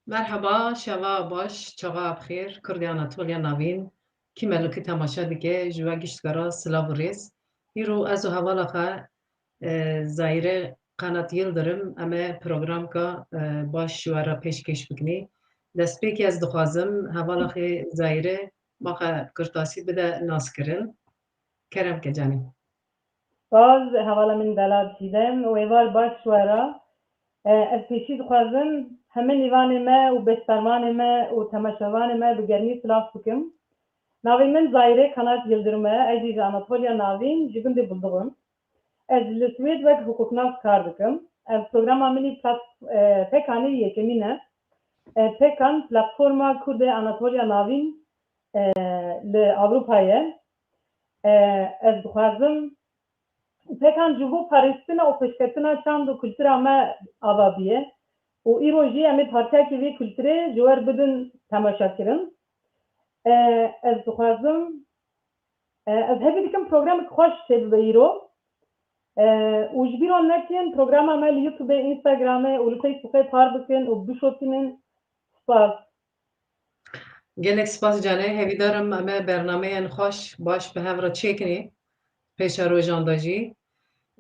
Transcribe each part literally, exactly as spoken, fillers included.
Merheba, şeva baş, çaxa bi xêr, Kurdê Anatoliya Navîn, kî me li ku temaşe dike, ji we giştka re silav û rêz. Îro ez û hevala xwe, e, Zahîre Kanat Yildirim, em ê programka, e, baş ji we re pêşkêş bikinî. Destpêkê ez dixwazim hevala xwe Zahîre, ma xwe kurtasî bide naskirin. Kerem ke canê. Spas, hevala min delal Çîdem û êvar baş ji we re. E, ez pêşî dixwazim hemî nîvanê me û beşdarvanê me û temaşevanê me bi germî silav bikim. Navê min Zahîre Kanat Yildirim e, ez jî ji Anatoliya Navîn, ji gundê Bulduq im. Ez li Swêd wek hiqûqnas kar dikim. Ev programa min î plat-, e, Pekanê yekemîn e. E, Pekan platforma Kurdê Anatoliya Navîn, e, li Ewropa ye. E, ez dixwazim Pekan ji bo parêstina û pêşketina çand û kultura me ava bûye û îro jî em ê parçeyekî vê kulturê ji we re bidin temaşekirin. E, ez dixwazim, e, ez hêvî dikim programek xweş çêbibe îro. E, û ji bîr nekin programa me li YouTube, Instagramê û li Facebookê par bikin û bişopînin. Spas. Gelek spas canê. Hêvîdar im em ê bernameyên xweş, baş bi hev re çêkinî pêşerojan de jî.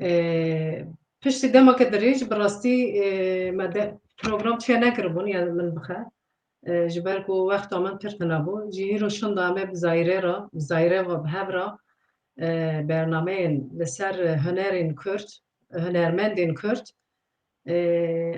E, piştî demeke dirêj bi rastî, e, me de program çênekiribûn, yani min bixe. E, ji ber ku wexta min pir tune bû. Ji îro şinda em ê bi Zahîre re, bi Zahîre ve bi hev re, e, bernameyên li ser hunerên Kurd, hunermendên Kurd, e,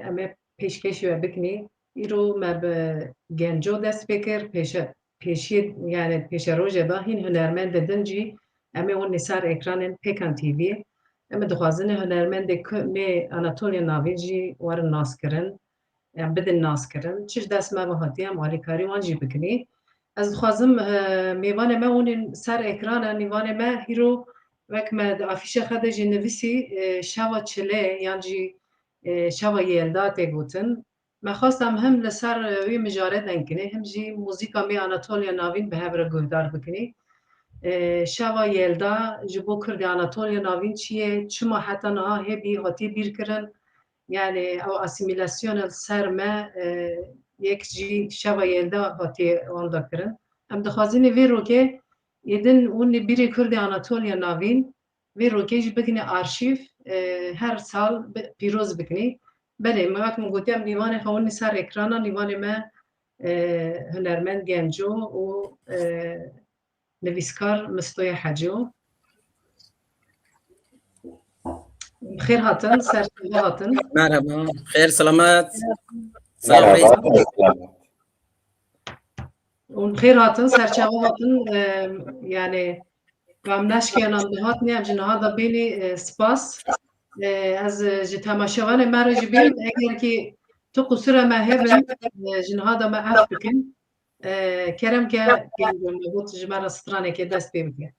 em ê pêşkêşî we bikinî. Îro me bi Genco dest pê kir, pêşe-, pêşiyê, yani pêşerojê de hîn hunermendê din jî em ê wan li ser ekranên Pêkan T V. Em ê dixwazin hunermendê ku-, mê Anatoliya Navîn jî werin naskirin, em bidin naskirin. Çi ji dest me ve hatiye, em alîkarî wan jî bikinî. Ez dixwazim, e, mêvanê me hûn ên ser ekran e, nîvanê me hîro wek me di afîşê xwe de jî nivîsî, e, şeva çilê yan jî, e, şeva yelda tê gotin. Me xwest em him li ser, e, wî mijare deng kinê, him jî muzîka mê Anatoliya Navîn bi hev re guhdar bikinî. E, şeva yelda ji bo Kurdê Anatoliya Navîn çi ye, çima heta niha hêbî hatiye bîrkirin? Yani ew asîmîlasyona li ser me, e, yek jî şeva yelda hatiye wenda kirin. Em dixwazin vê rokê êdin hûn li bîrê Kurdê Anatoliya Navîn, vê rokê jî bikine arşîv, e, her sal bi-, pîroz bikinî. Belê, me wek min gotiye, em nîvanê xwe hûn li ser ekrana, nîvanê me, e, hunermend Genco û, e, nivîskar Mistoya Hecî. Bi xêr hatin, ser çava hatin. Merhaba, xêr selamet. Merhaba. Selamet. Hûn bi xêr hatin, ser çava hatin. E, yani, em neşkiyan em dihatin, em ji niha de bênî, e, spas. E, ez, e, ji temaşevanê me re jî bênim, eger ki tu qusura me hebin, e, ji niha de me ef bikin. E, kerem ke, pênc got ji me re stranekê dest pê bike.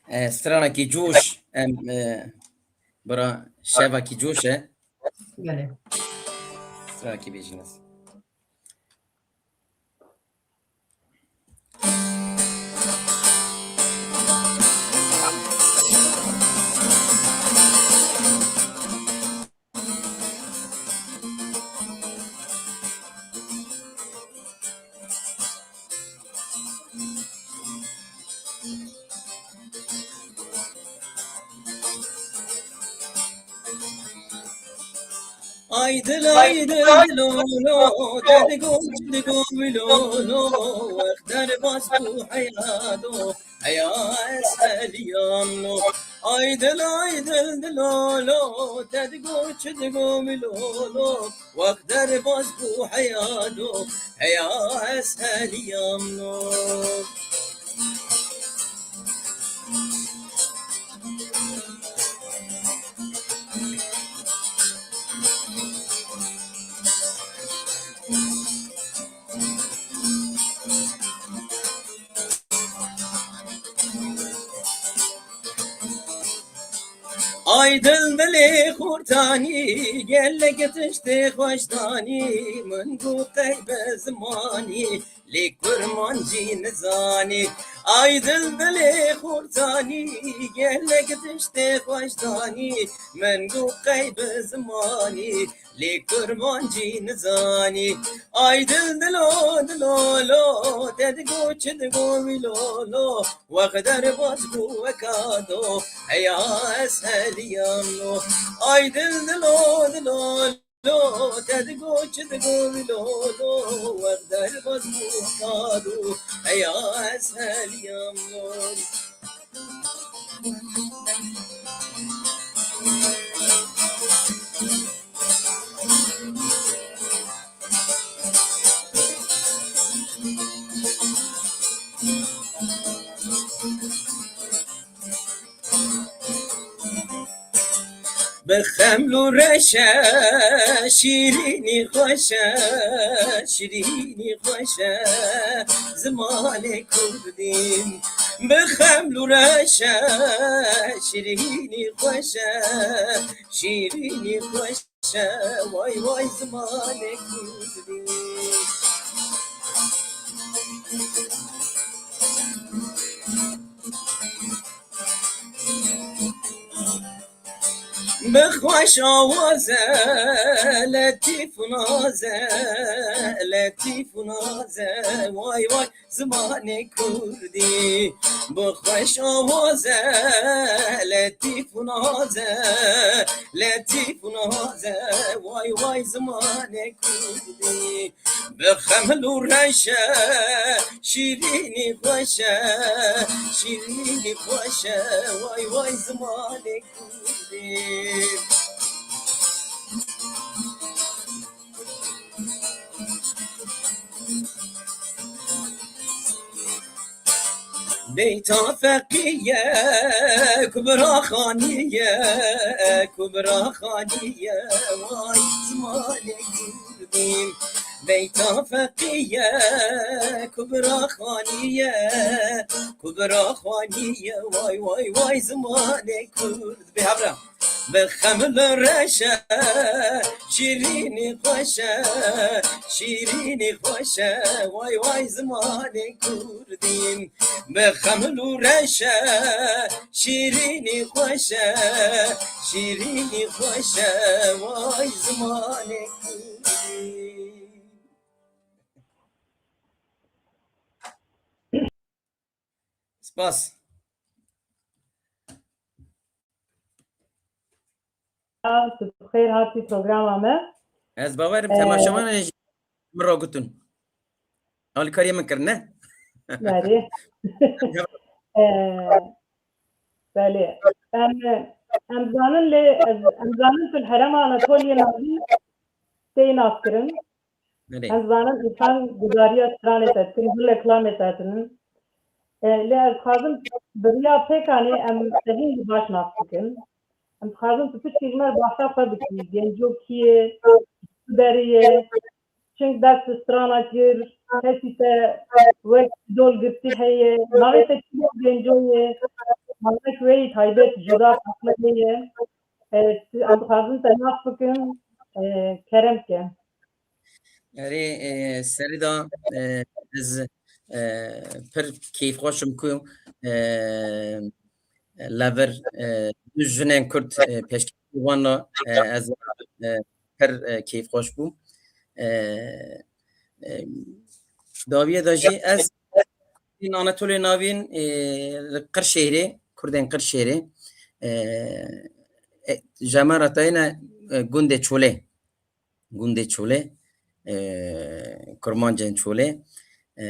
E, stranekî coş, em, e, bira şevakî coş e. Belê. Stranekî bêjin ez. Ay dil, ay dil, dilo, lo, te digo, digo, wilo, lo, wext derbas bû heya do, heya ez heliyam lo. Ay dil, ay dil, dilo, lo, te digo, çi digo, wilo, lo, wext derbas bû heya do, heya ez heliyam lo. Ay dil dilê xurtanî, gelek tiştê xweş danî, min got qey bi zimanî, lê kurmancî nizanî. Ay dil dilê xurtanî, gelek tiştê xweş danî, min got qey bi zimanî, lê kurmancî nizanî. Ay dil dilo dilo lo, te digo çi digo wî lo lo, wext derbas bû weka do, heya ez heliyam lo. Ay dil dilo dilo lo, te digo çi digo wî lo lo, wext derbas bû weka do, heya ez heliyam lo. Bi xeml û reş e, şîrînî xweş e, şîrînî xweş e, zimanê kurdî. Bi xeml û reş e, şîrînî xweş e, şîrînî xweş e, way way zimanê kurdî. Bi xweş awaz e, letîf û naz e, letîf û naz e, way way zimanê kurdî. Bi xweş awaz e, letîf û naz e, letîf û naz e, way way zimanê kurdî. Bi xeml û reş e, şîrînî xweş e, şîrînî xweş e, way way zimanê kurdî. Beyta Feqiye, Kubra Xaniye, Kubra Xaniye, way zimanê kurdî. Beyta Feqiye, Kubra Xaniye, Kubra Xaniye, way, way, way, zimanê kurd. Bê hevra. Bi xeml reş e, şîrînî xweş e, şîrînî xweş e, way, way, zimanê kurdî. Bi xeml û reş e, şîrînî xweş e, şîrînî xweş e, way zimanê kurdî. Spas. Tu bi xêr hatî programa me. Ez bawerim, ee, temaşevanê jî min re gotin. Alîkariyê min kirine. Belê. Ee, belê. Em, em zanin lê, em zanin tu li Herêma Anatoliyê navî tê naskirin. Belê. Em zanin însan guzariya stranê te dikin, gule kilamê te dinin. E, lê ez dixwazim bi riya pêkanê em te hîn jî baş nas bikin. Em dixwazin tu piçkî ji me re behsa xwe bikî. Genco kî ye? Çi derê ye? Çing dest bi strana kir? Kesî te wek îdol girtî heye? Navê te çi ye? Genco ye? Malek wê yî taybet, cuda, farklı heye? E, em dixwazin te nas bikin. E, kerem ke. Erê, e, serî de, e, ez, e, pir keyfxweş im ku, e, li vir, e, du jinên Kurd, e, pêşkêşî wan re, e, ez, e, pir, e, keyfxweş bûm. E, e, dawiyê de jî ez Anatolê Navîn, e, li Qirşêrê, Kurdên Qirşêrê, e, e, ji me re tayîne, e, gundê Çolê. Gundê Çolê, e, Kurmancên Çolê. E,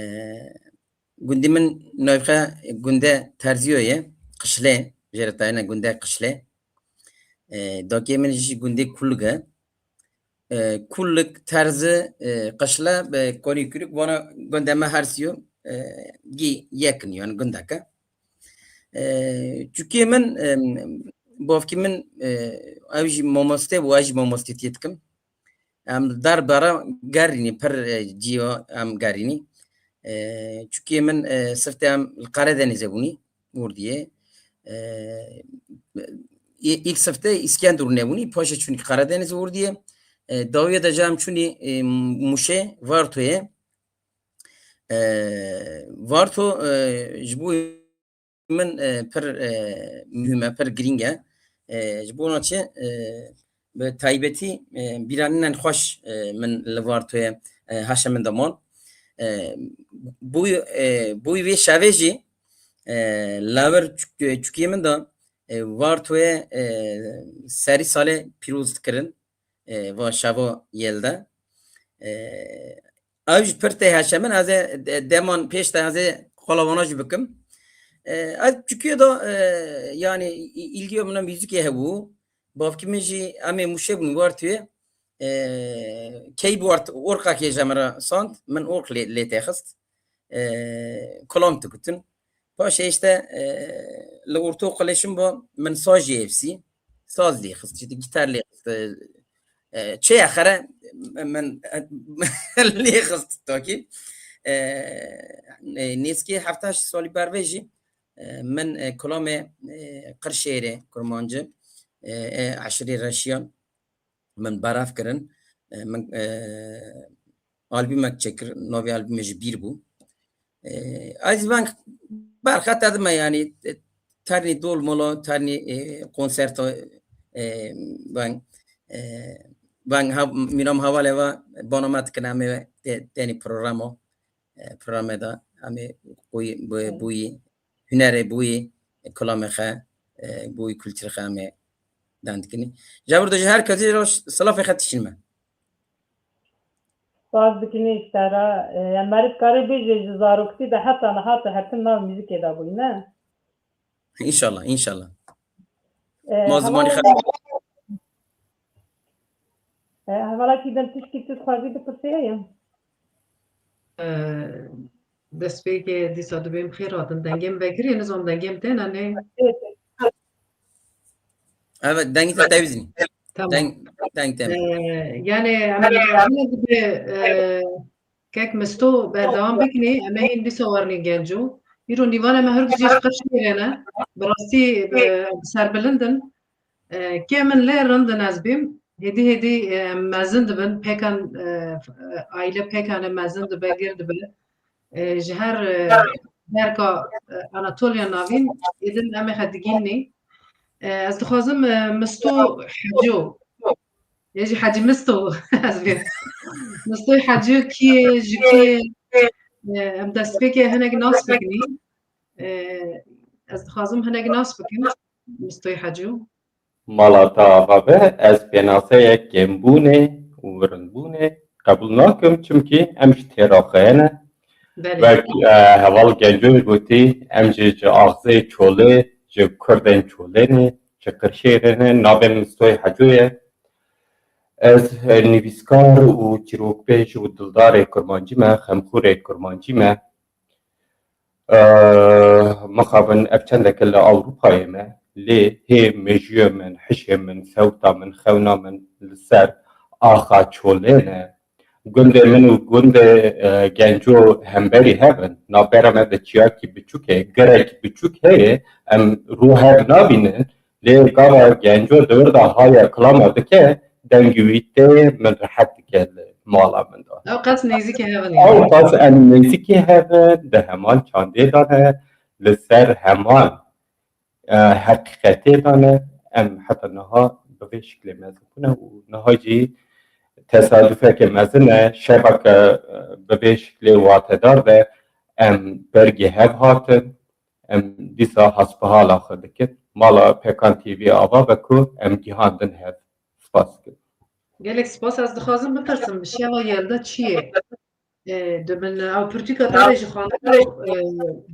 gundî min navxwe gunde Terziyo ye, Qişlê, jê re tayîne gunde Qişlê. E, dakê min jî gundê Kulg e. E, Kulg, Terzi, e, Qişle, e, Konî Kuruk, vana gundê me her siyo, e, gî yek in, yani gundek e. E, çûkê min, e, bavkî min, e, ew jî mamoste bû, ez jî mamostetiyê dikim. Em li derbera gerînî, pir, e, cîya em gerînî. E, çûkê min, e, siftê em li Qeredenîzê bûnî, Urdiyê. E, î-, îlk siftê Îskenderûnê bûnî, paşê çûnî Qeredenîzê, Urdiyê. E, dawiyê de jî em çûnî, e, Mûşê, Vartoyê. E, Varto, e, ji bo min, e, pir, e, muhim e, pir girîng e. E, ji bo çi, e, bi taybetî, e, bîranînên xweş, e, min li Vartoyê, e, heşê min de man. E, bûy, e, bûy vê şevê jî, e, lawir çuk-, çukiyê min de, e, Vartoyê, e, serî salê pîroz dikirin, e, va şeva yelde. E, ew jî pir tê heşê min, ez ê de-, deman pêş de ez ê qala wana jî bikim. E, ez çukiyê de, e, yani î-, îlgiya min a muzîkê hebû. Bavkî min jî em ê Mûşê bûn Vartoyê. E, key bi wart-, orqakê ji min re sand, min orq lê, lê têxist. E, kulam digutin. Paşê işte, e, li ortaokul şim bo min saz jî hevsî. Saz lê xist, işte gitar lê xist. E, e, çeya xere min, e, lê xist takî. E, e, nêzkî hefta heşt salî bervê jî, e, min, e, kulamê, e, Qirşêrê Kurmancî, e, e, eşirê Reşiyan min berev kirin. E, min, e, albûmek çêkir, navê albûmê ji bîr bû. E, ez veng berxe te dime, yani, e, ternî dol mola, ternî, e, konserto, e, veng, e, veng ha-, mînam hevalê ve bana me dikine, em ê te-, tenî programo, e, programê de, em ê bûyî, bû-, bûyî, hunerê bûyî, e, kulamê xe, e, bûyî kulturê xe em ê dan dikinî. Ji vir de ji her kesî re silafê xe dişînime. Spas dikinî ji te re. E, ya meriv karê bêje ji zaroktî de heta niha tu hetin nav muzîkê de bûyî, ne? Înşallah, înşallah. E, ma zimanî heval-, xwe. E, hevalekî din tişkî tu dixwazî bipirsî heye? E, destpêkê dîsa dibêm xêr hatin. Dengê min vekirî, nizam dengê min têne nê? Evet, dengî te tevîzî. Tamam. Deng, deng tem. E, yani, em, em, e, Kek Misto berdewam bikinê, em ê hîn dîsa wernî Genco. Îro nîvanê me her du jî ji Qirşêrê ne. Bi rastî, e, serbilind in. E, kê min lê rind in ez bêm. Hêdî hêdî, e, mezin dibin. Pêkan, e, aîle pêkanê mezin dibe, gir dibe. E, ji her, e, derka, e, Anatoliya Navîn, êdin em ê xwe digînî. E, ez dixwazim, e, Misto Heco. Yê jî Hecî Misto, ez bêm. Mistoyê Hecî kî ye, ji kî ye? E, em destpêkê hinek nas bikin. E, ez dixwazim hinek nas bikin Mistoyê Hecî. Mala te ava be, ez pênaseyek kêmbûnê û rindbûnê qebûl nakim, çimkî em ji têra xwe ye ne. Belê. Wek, e, heval Genco jî gotî, em jî ji axzê Çolê, ji Kurdên Çolê ne, ji Qirşêrê ne, navê min Mistoyê Heco ye. Ez, e, nivîskar û çîrokbêj û dildarê kurmancî me, xemxûrê kurmancî me. E, mixabin ev çendeke li Ewropayê me, lê hê mejiyê min, hişê min, sewta min, xewna min li ser axa Çolê ne. Gundê min û gundê, e, Genco hemberî hev in. Navbera me de çiyakî biçûk heye, gerek biçûk heye, em rû hev nabînin. Lê gava Genco di wir de haya kilama dike, dengê wî tê min rehet dike li mala min de. Ew qas nêzîkî hev in. Ew qas em nêzîkî hev in, di heman çandê de ne, li ser heman, e, heqîqetê de ne. Em heta niha bi vê şiklê mezin bûne û niha jî tesadufeke mezin e, şeveke, e, bi vê şiklê watedar de em bergê hev hatin. Em dîsa hasbihala xwe dikin. Mala Pêkan T V ava be ku em gihandin hev. Spas dikim. Gelek spas. Ez dixwazim bipirsim, şeva yelda çi ye? E, di min, ew pirtûka te de ji xwendin, e,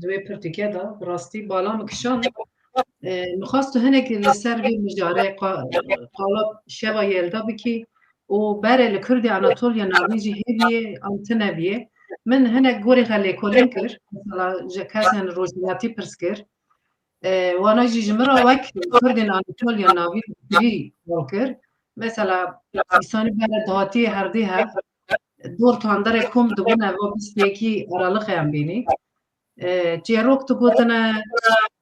di wê pirtûkê de, bi rastî bala min kişand. E, min xwest tu hinek li ser vê mijarê qa-, qala şeva yelda bikî. û berê li Kurdê Anatoliya Navîn jî hêviyê an tune biyê. Min hinek gorê xwe lêkolîn kir. Mesela ji kesên rojhilatî pirs kir. E, wana jî ji min re wek Kurdên Anatoliya Navîn girî hol kir. Mesela îsanî berê dihatiyê herdê hev dor tanderê kom dibûne va bîst yekî aralixê em bînî. E, çêrok digotine,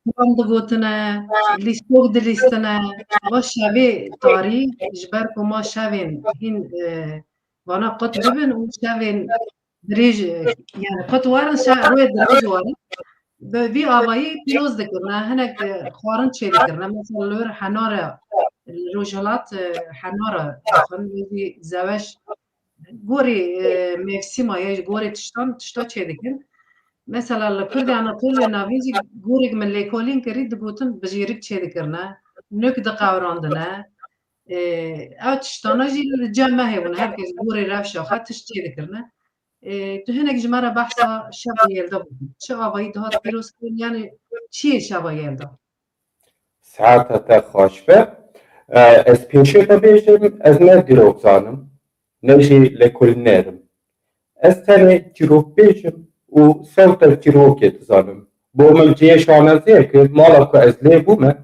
kilam digotine, lîstok dilîstine. Va şevê tarî, ji ber ku ma şevên hîn, e, vana qut bibin û şevên dirêj, e, yani qut warin, şa-, rûyê dirêj warin. Bi vî avayî pîroz dikirine, hinek, e, xwarin çêdikirine. Mesela li wir henare, li Rojhilat, e, henare dixwin, wê jî zeweş gorî, e, mevsîma ye, gorê tiştan, tişta çêdikin. Mesela li Kurdê Anatoliya Navîn jî gorek min lêkolîn kirî digotin bijêrik çêdikirine, nuk diqewrandine. E, ew tiştana jî li cem me hebûne, her kes gorê rewşa xwe tişt çêdikirine. E, tu hinek ji me re behsa şeva Yelda bikî. Çi avayî dihat pîroz kirin, yani çi ye şeva Yelda? Saeta te xweş be. E, ez pêşê te bêjim, ez ne dîrokzan im, ne jî lêkolîner im. Ez tenê çîrokbêj im û sewta çîrokê dizanim. Bo min cihê şanaziyek e, mala ku ez lê bûme,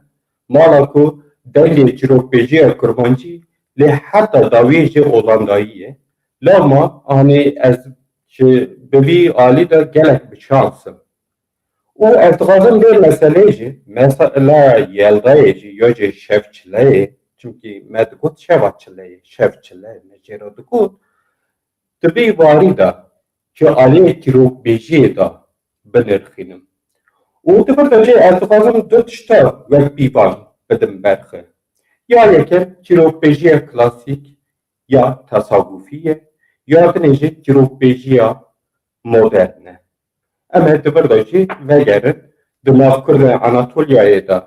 mala ku dengê çîrokbêjiya kurmancî lê heta dawiyê jê Olandayî ye. Lewma, hanê ez ji bi vî alî de gelek bi şans im. Û ez dixwazim vê meselê jî, mesela Yeldayê jî, ya jî şev çileyê, çimkî me digot şeva çileyê, şev çile, me jê re digot, di vî warî de ji aliyê çîrokbêjiyê de binirxînim. Û di vir de jî ez dixwazim du tişta wek pîvan bidim berxwe. Ya yekem çîrokbêjiya klasîk ya tesawufî ye, ya dinê jî çîrokbêjiya modern e. Em ê di vir de jî vegerin, di nav Kurdên Anatoliyayê de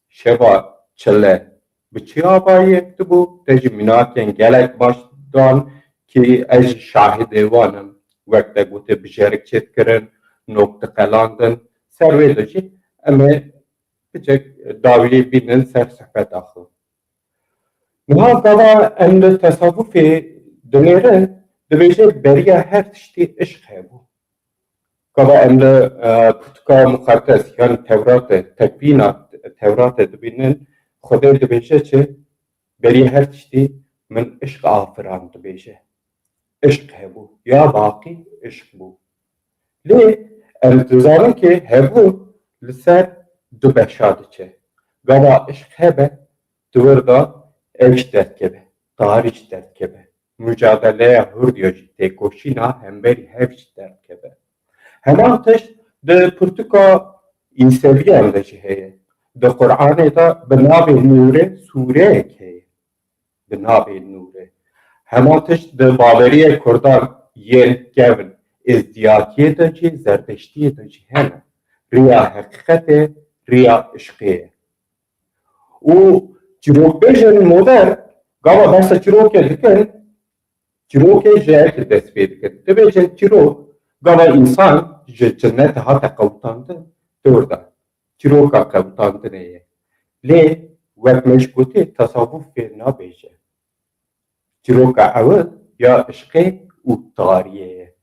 şeva çile bi çi avayî dibû, te jî mînakên gelek baş dan ki ez jî şahidê wan im, wek te gotê bijêrik çêdikirin, nok diqelandin, ser wê de jî em ê biçek dawiyê bînin ser sohbeta xwe. Niha gava em li tesawufê dinêrin, dibêje beriya her tiştî işq hebû. Gava em li, e, pirtûka muqedes, yan Tewratê, tekvîna Tewratê dibînin, Xwedê dibêje çi? Beriya her tiştî min işq afirand, dibêje. Işq hebû. Ya baqî işq bû. Lê em dizanin ki hebûn li ser du beşa diçe. Gava işq hebe, di wir de ev jî derdikeve, tarî jî derdikeve. Mucadeleya hurdiya jî, têkoşîna hemberî hev jî derdikeve. Heman tişt di pirtûka Îseviyan de jî heye. Di Quranê de bi navê Nûrê sûreyek heye. Bi navê Nûrê. Heman tişt di baweriyê Kurdan yên kevn Êzdiyatiyê de jî, Zerdeştiyê de jî hene. Riya heqîqetê, riya işqê ye. Û çîrokbêjên modern gava behsa çîrokê dikin, çîrokê ji erdê dest pê dikin. Dibêjin çîrok gava însan ji cinnetê hate qewitandin, dor de çîroka qewitandinê ye. Lê wek me jî gotî, tesawuf vê nabêje. Çîroka ewil ya işqê û tariyê ye.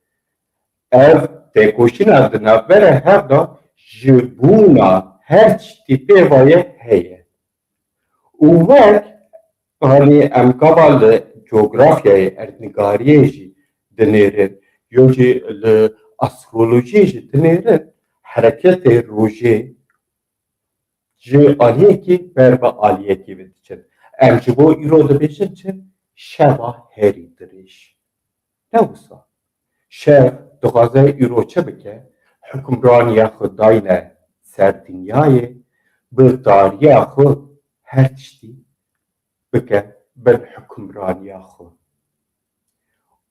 Ev têkoşîna di navbera hev de ji bûna her tiştî pê ve ye heye. Û wek, hanî, em gava li cografyayê, erdnigariyê jî dinêrin, yo jî li astrolojiyê jî dinêrin, hereketê rojê ji aliyekî ber bi aliyekî ve diçin. Em ji bo îro dibêjin çi? Şeva herî dirêj. Ne wisa. Şev dixwaze îro çi bike? Hukimraniya xwe dayne ser dinyayê, bi dariya xwe her tiştî bike bin hukimraniya xwe.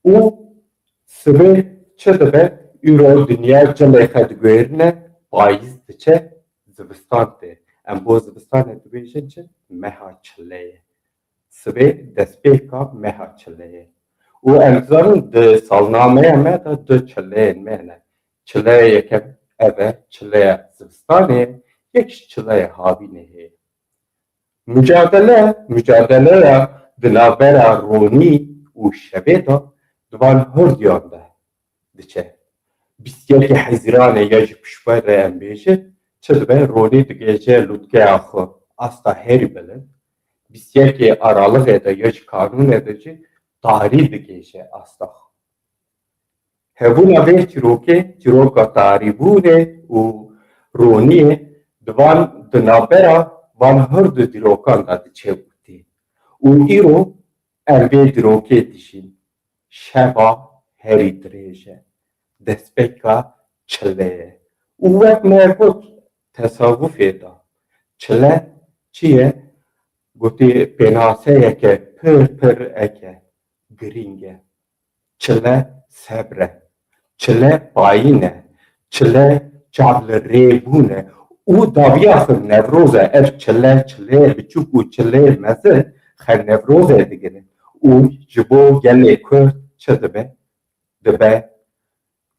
Û sibê çi dibe? Îro dinya cilê xwe diguherîne, payîz diçe, zivistan tê. Em bo zivistanê dibêjin çi? Meha çile ye. Sibê destpêka meha çile ye. Û em dizanin di salnameya me de du çileyên me hene. Çileya yekem ev e, çileya zivistanê, yek jî çileya havînê heye. Mucadele, mucadeleya di navbera ronî û şevê de di van hurdiyan de diçe. Bîst yekê Hezîranê ya jî piştber re em bêjin, çi dibe? Ronî digihêje lûtkeya xwe, asta herî bilind. Bîst yekê Aralixê de ya jî Kanûnê de jî tarî digihêje asta xwe. Hebûna vê çîrokê, çîroka tarîbûnê û roniyê di van, di navbera van hurd û dîrokan de diçe û tê. Û îro em vê dîrokê dijîn. Şeva herî dirêj e. destpêka çile ye. Û wek me got, tesawufê de çile çi ye? Gotî, pênaseyeke pir pir eke girîng e. Çile sebr e. Çile payîn e. Çile çav li rê bûn e. Û dawiya xwe Newroz e. Ev çile, çilê biçûk û çilê mezin xe Newrozê digire. Û ji bo gelê Kurd çi dibe? Dibe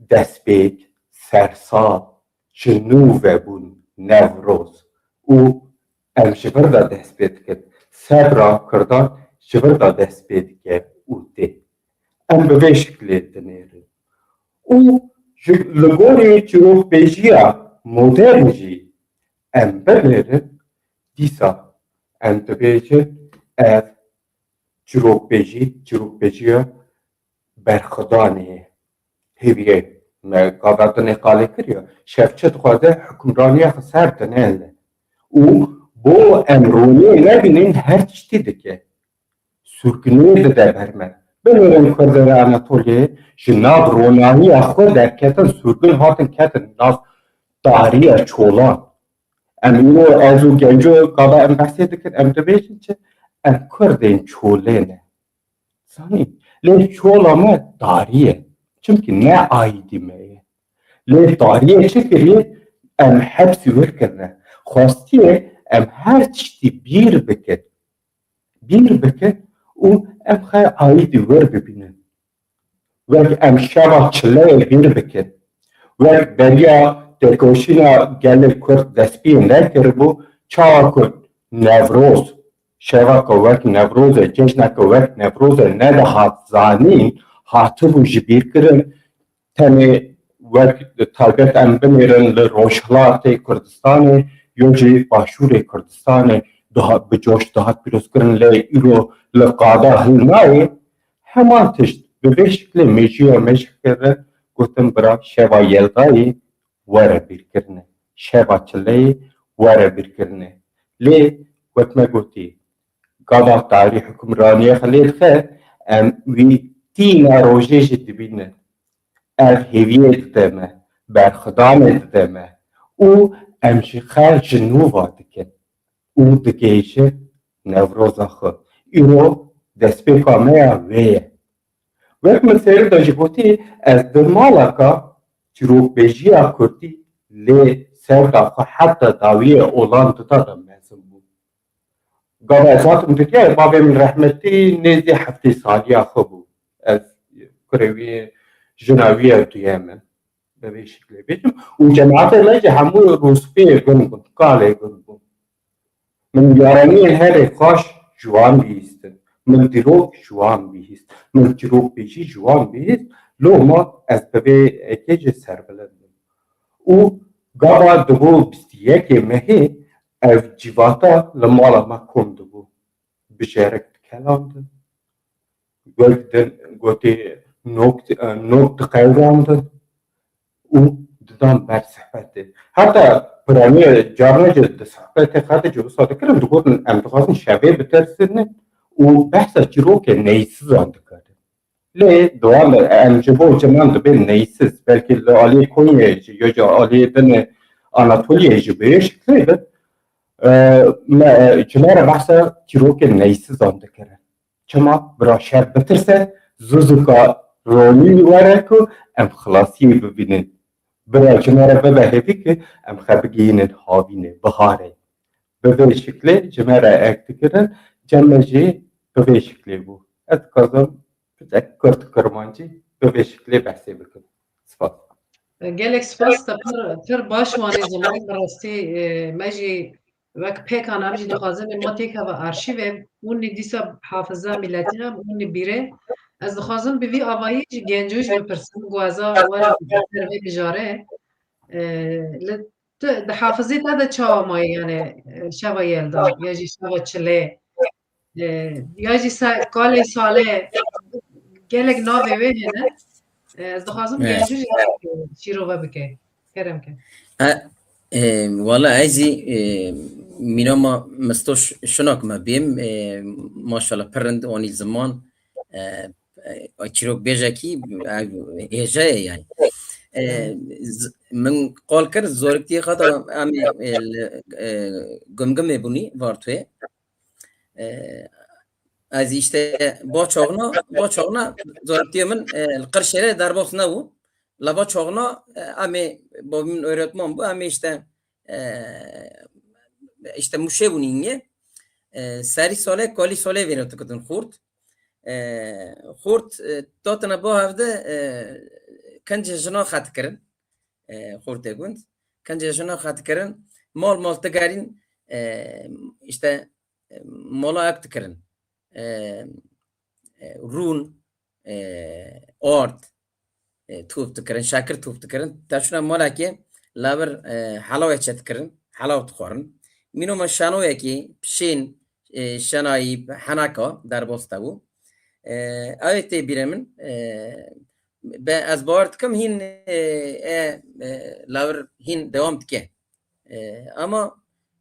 destpêk, sersad, ji nû vebûn, Newroz. Û em ji vir de dest pê dikin. Sebra Kurdan ji vir de dest pê dike û tê. Em bi vê şiklê dinêrin. Û ji, li gorî çîrokbêjiya modern jî em binêrin, dîsa em dibêjin ev çîrokbêjî, çîrokbêjiya berxidanê ye. Hêviyê me gava dinê qalê kiriye. Şev çi dixwaze, hukimraniya xwe ser dinê li. Û bo em roniyê nebînin, her tiştî dike. Sûrguniyê dide ber me. Binêrin Kurdên Anatoliyê ji nav ronahiya xwe derketin, sûrgun hatin ketin nav tariya çolan. Em îro ez û genco gava em behsê dikin, em dibêjin çi? Em Kurdên çolê ne. Zanî, lê çola me tarî ye. Çimkî ne aîdî me ye. Lê tarî ye çi kiriye? Em hepsî wir kirine. Xwestiye em her tiştî bîr bikin. Bîr bikin û em xwe aîdî wir bibînin. Wek em şeva çileyê bîr bikin. Wek beriya têkoşîna gelê Kurd destpê nekiribû, çawa ku Newroz, şeveke wek Newrozê, cejneke wek Newrozê nedihat zanîn, hatibû ji bîr kirin. Tenê wek taybet em binêrin li Rojhilatê Kurdistanê, yo jî Başûrê Kurdistanê diha-, bi coş dihat pîrozkirin, lê îro li qada hilnayê. Heman tişt bi vê şiklê mêjiya me jî kirin, gotin bira şeva Yeldayê were bîrkirinê, şeva çileyê were bîrkirinê. Lê wek me gotî, gava tarî hukimraniyê xwe lê dixe, em wî tîna rojê jî dibînin. Ev hêviyê dide me, berxidanê dide me û em ji xwe ji nû va dikin û digihîjin Newroza xwe. Îro destpêka me ya wê ye. Wek min sêrî de jî gotî, ez di malaka çîrokbêjiya kurdî lê serda xwe heta dawiyê olan dida de mezin bûm. Gava ez hatim Tirkiyeyê, bavê min rehmetî nêzî heftê saliya xwe bû. Ez kurê wî, jina wî ev duye min. Bi vê şiklê bêjim. Û cemaetê me jî hemû rûspiyê gund bûn, kalê gund bûn. Min yaraniyên herê xweş ji wan bihîstin. Min dîrok ji wan bihîst. Min çîrokbêjî ji wan bihîst. Loma ez bi vê ekê jî serbilind bim. Û gava dibû bîst û yekê mehê ev civata li mala me kom dibû. Bijarek dikelandin. Wek din gotê nok, nok diqewrandin û didan ber sehbetê. Heta piranî carna jî di sehbetê xwe de jî wisa dikirin, digotin, em dixwazin şevê bitirsinin û behsa çîrokê neysizan dikirin. Lê di wan de em ji bo cinan dibên neysiz, belkî li aliyê Konyayê jî, ya jî aliyê din Anatoliyê jî bi vê şiklê de, e, me, ji me re behsa çîrokên neysizan dikirin. Çima? Bira şev bitirse, zû zûka ronî were ku em xilasiyê bibînin. Bira ji me re bibe hêvî ku em xwe bigihînin havînê, biharê. Bi vê şiklê ji me re ek dikirin, cem me jî bi vê şiklê bû. Ez dixwazim piçek kurt kirmancî bi vê şiklê behsê bikim. Spas. Gelek spas te pir, pir baş wanî ziman, bi rastî, e, me jî wek pêkan em jî dixwazin ê ma têkeve arşîvê, hûn nî dîsa hafiza miletî ne, hûn nî bîrê. Ez dixwazim bi vî avayî ji genco jî bipirsim, ku eza were ser vê mijarê. E, li tu, di hafizê te de çawa mayî, yani, e, şeva Yelda, ya jî şeva Çilê, e, ya jî se-, kalê Salê, gelek navê wê hene. E, ez dixwazim Evet. genco jî şîrove bike. Kerem ke. E, e, wala ez jî, e, mîna ma Misto ş-, şunak me bêm, e, maşallah pir rind wanî ziman, e, e, çîrok bêjekî, e, hêja ye yani. E, z- min qal kir, zoriktiyê xwe da em ê, e, li, e, Gumgumê bûnî, Vartuyê. E, ez işte bo çaxna, bo çaxna zoriktiyê min, e, li Qirşêrê derbas nebû. Lava çaxna, e, em ê, bo min öğretmen bû, em ê işte, e, işte Mûşê bûnî yê. E, serî salê, kalî salê vêre dikitin xurt. E, xurt, e, datine bo hevde, e, kincê jina xet kirin. E, xurtê gund. Kincê jina xet kirin. Mal mal digerîn, e, işte, e, mala ek dikirin. E, e, rûn, e, ard, e, top dikirin, şekir top dikirin. Te çûna malekê lewir, e, helawê çê dikirin, helaw dixwarin. Mîno me şanoyekî, pişên, e, şenayî, heneka, derbas de bû. E, ew ê tê bîrê min, e, be, ez bawer dikim hîn, e, e, e, lewir hîn dewam dike. E, ama,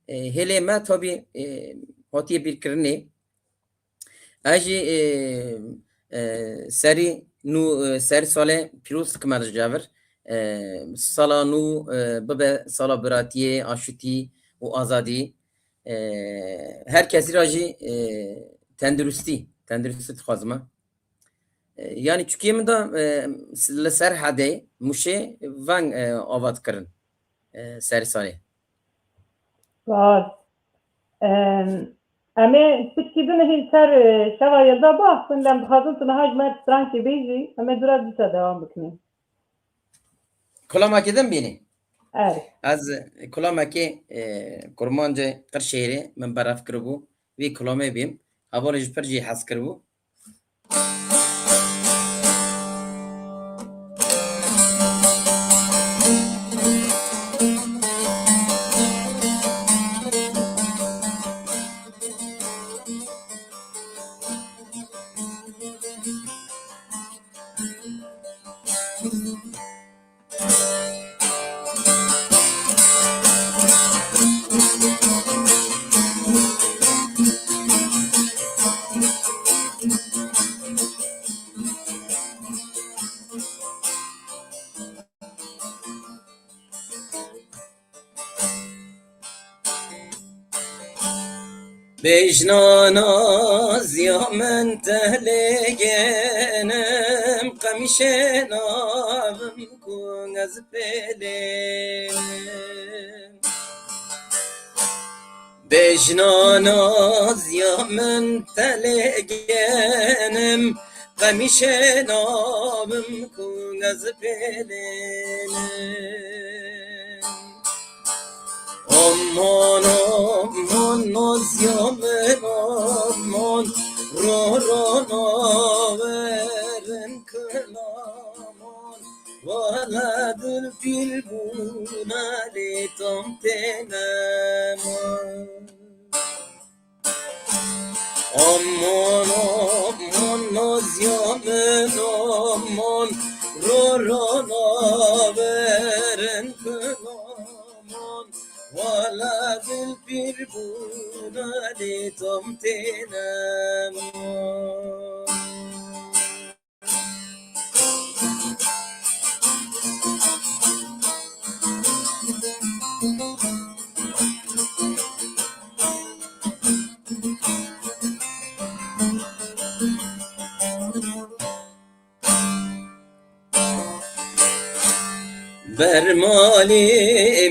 e, hêlê me tabî, e, hatiye bîrkirinê. Ez jî, e, e, serî nû, e, serî salê pîroz dikime li cevir. E, sala nû, e, bibe sala biratiyê, aşitî û azadî. E, her kesî ra jî, e, tenduristî, tenduristî dixwazime. E, yanî çûkiyê min de, e, li ser hedê Mûşê veng, e, ava dikirin, e, serî salê. Spas. Em, em ê piçkî bimihîn ser, e, şeva yilda baxsin, lem dixwazin tu niha ji me strankê bêjî, em ê dûra dîsa dewam bikin. Kulamekê din bînî. Erê. Ez kulamekê, e, kurmancê Qirşêrê min berev kiribû. Vî kulamê bîm. Hevalê ji pir jî hez kiribû. Bêjna naziya min te lê genim, qemîşê navim ku ez pê lênim. Bêjna naziya min te lê genim, qemîşê navim ku ez pê lênim. Aman, aman, naziya min, aman, ro, ro, naverin kilaman. Wala dil pîr bûna lê tam têne man. Aman, aman, naziya min, aman, ro, ro, naverin kilaman. Wala dil pîr bûna lê tam têne man. Ber malê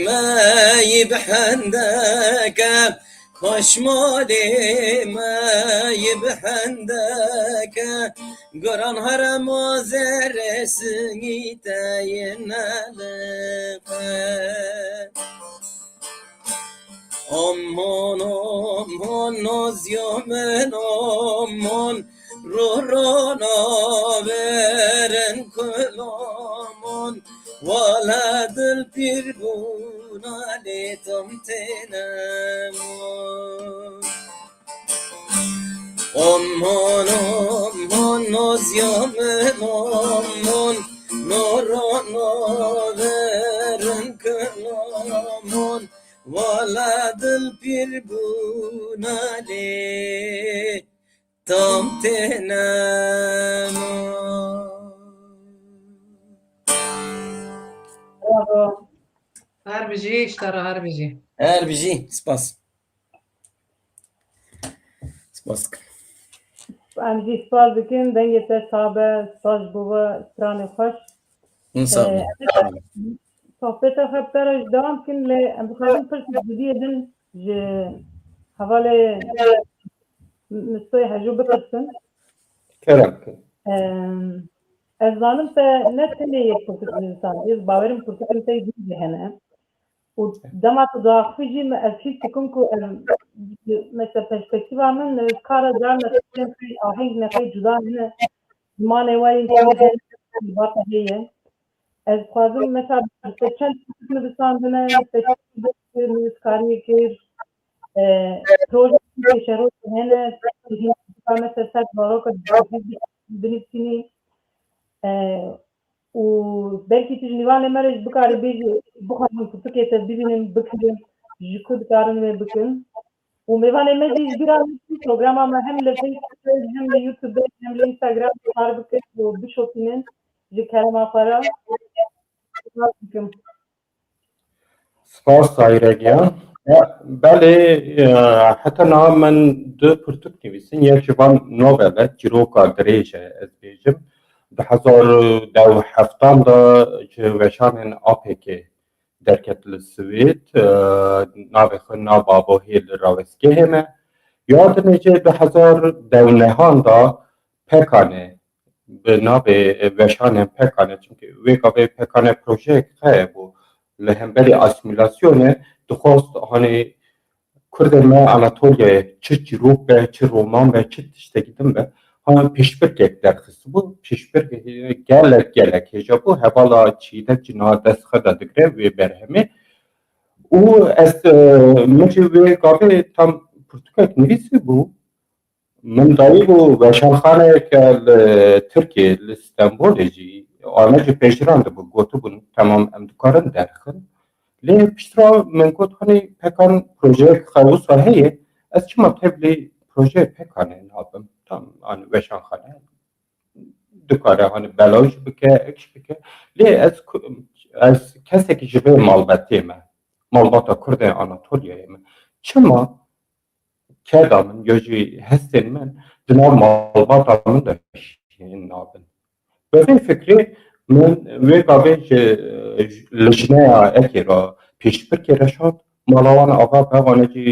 me yê bi hendeke, paşmalê me yê bi hendeke, guran herema zerê singî te yê neliqe. Aman, aman, naziya min, aman, ro, ro, naverin kilaman. Wala dil pîr bûna lê tam têne man. Aman, aman, naziya min, aman, nora naverin kilaman. Wala dil pîr bûna lê tam têne man. bijî, ji te re her bijî. Her bijî, spas. Spas dikim. Em jî spas dikin, dengê te sabe, spas ji bo we stranê xweş. Hûn sax bin. Sohbeta xwe bi te re jî dewam bikin, lê em dixwazin pirsek jidiyê din ji hevalê Mistoyê Hejo bipirsin. Kerem bikin. Em, Ez zanim te ne tenê yek pirtûk nivîsandî, ez bawerim pirtûkên te yê din jî hene. Û dema tu diaxivî jî min ez hîs dikim ku em, mesela perspektîfa min, e, kara carna tiştên xey aheng ne xey cuda hene. Zimanê we yên kî hene, bata heye. Ez dixwazim mesela te çend pirtûk nivîsandine, te çend nivîskariyê kir, e, projeyên pêşerojê hene, mesela ser zaroka binivîsînî. E, û belkî tu ji nîvanê me re jî bikarî bêjî, bixwazin pirtûkê te bibînin, bikirin, ji ku dikarin wê bikin. Û mêvanê me jî ji bîra min çû, programa me hem li Facebookê, hem li YouTubeê, hem li Instagramê kar bikin û bişopînin ji kerema xwe re. Spas dikim. Spas Tahîre giyan. Belê, e, heta niha min du pirtûk nivîsin. Yek ji van novel e, çîroka dirêj e, ez bêjim. Di hezar û deh û heftan de ji weşanên A P K derket li Swêd. E, navê xwe na Babohê li rawestgehê me. Ya dinê jî du hezar deh û nehan de Pekane bi navê, e, weşanên Pekane, çimkî wê gavê Pekane projeyek heye bû li hemberî asîmîlasyonê, dixwest hanê Kurdên me Anatoliyayê çi çîrok be, çi roman be, çi tiştekî din be, han pêşbirkek derxistibû. Pêşbirkek gelek, gelek hêja bû. Hevala Çîdem jî niha dest xwe de digire wê berhemê. Û ez, e, min jî wê gavê tam pirtûkek nivîsî bû. Min dayî bû weşanxaneyeke li Tirkiyê, li Stenbolê jî, ame jî pejirandibû, gotibûn, temam, em dikarin derxin. Lê piştre min got, hanî Pekan projeyek xwe wisa heye, ez çima tevlî projeyê Pekanê nabim? Tam, hanî weşanxane dikare, hanî belav jî bike, ek jî bike. Lê ez ku-, ez kesekî ji vê malbetê me, malbata Kurdên Anatoliyayê me. Çima keda min ya jî hestên min di nav malbata min de şîn nabin? Bi vê fikrê min wê gavê ji, ji lijneya ekê re pêşbirkê re şand, mala wan ava be, wan jî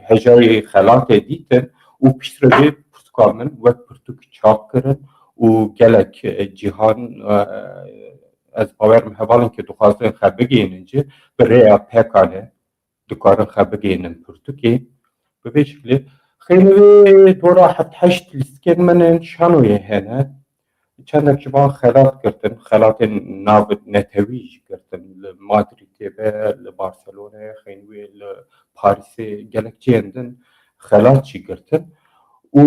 hejayê xelatê dîtin û piştre vê pirtûka min wek pirtûk çap kirin û gelek, e, cîhan, e, ez bawerim hevalên ku dixwazin xwe bigihînin jî bi rêya Pekanê dikarin xwe bigihînin pirtûkê. Bi vê şiklê xeynî wê dora heft heşt lîstikên min ên şanoyê hene. Çendek ji van xelat girtin, xelatên navnetewî jî girtin. Li Madrîdê be, li Barcelonayê, xeynî wê li Parîsê, gelek cihên din xelat jî girtin. Û